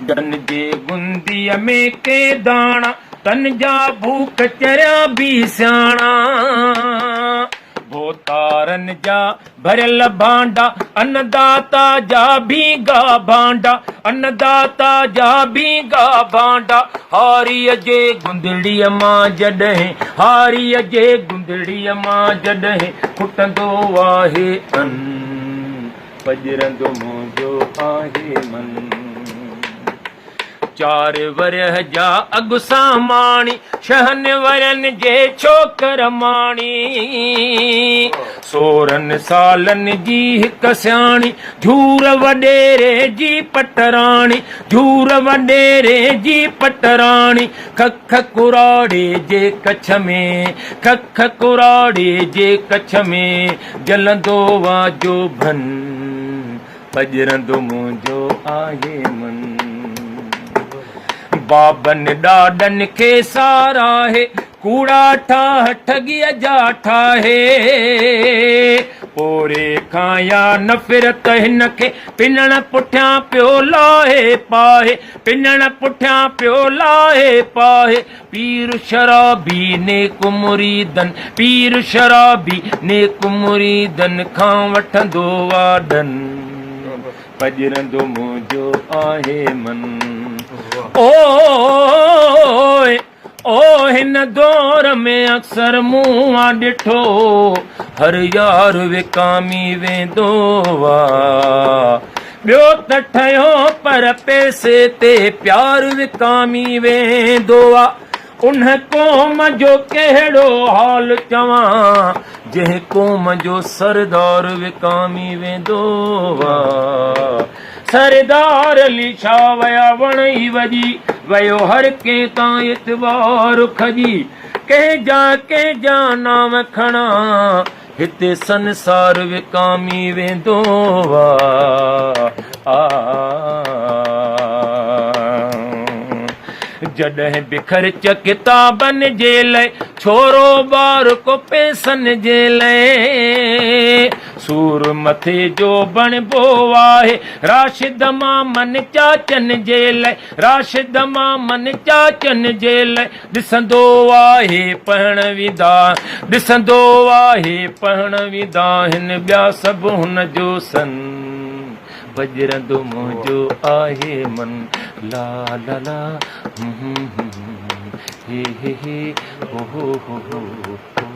جن جي گنديء ۾ ڪي داڻا، تن جا ڀوڪ چريا به سياڻا. ڀوتارن جا ڀريل ڀانڊا، انّداتا جا ڀينگا ڀانڊا، انّداتا جا ڀينگا ڀانڊا. هاريء جي گندڙيء مان جڏهن، هاريء جي گندڙيء مان جڏهن کٽندو آهي ان. پڄرندو منهنجو آهي من. چار ورهيه جا اڳ ساماڻي، ڇهن ورهين جي ڇوڪر ماڻي. سورهن سالن جي هڪ سياڻي، جھور وڏيري جي پٽراڻي، جھور وڏيري جي پٽراڻي. کک ڪراڙي جي ڪڇ ۾، کک ڪراڙي جي ڪڇ ۾، جلندو آ جوڀن، پڄرندو منهنجو آهي من. بابن ڏاڏن کي ساراهي، ڪوڙا ٺاهه ٺڳيء جا ٺاهي. پوري کان يا نفرت هن کي، پنڻ پٺيان پيو لاهي پاهي، پنڻ پٺيان پيو لاهي پاهي. پير شرابي نيڪ مريدن، پير شرابي نيڪ مريدن کان وٺندو واڏن، پڄرندو منهنجو آهي من. اوء او هن دور ۾ اڪثر مون آ ڏٺو، هر يار وڪامي ويندو آ. ٻيو ته ٺهيو پر پئسي تي پيار وڪامي ويندو آ. ان قوم جو ڪهڙو حال چوان، جنهن قوم جو سردار وڪامي ويندو آ. سردار علي شاهه ويا وڻ ئي وڄي ويو، هر ڪنهن تان اعتبار کڄي. ڪنهن جا ڪنهن جا نانء کڻان، هتي سنسار وڪامي ويندو آ. جڏهن به خرچ ڪتابن جي لئه، ڇورو ٻار ڪو پئسن جي لئه، سور مٿي جو بڻبو آهي، راشد مامن چاچن جي لئه، راشد مامن چاچن جي لئه. ڏسندو آهي پهڻ ويندا، ڏسندو آهي پهڻ ويندا هن ٻيا سڀ هن جو سن، پڄرندو منهنجو آهي من. لا لا لا هون هون هون هي هي هي هو هو هو هو.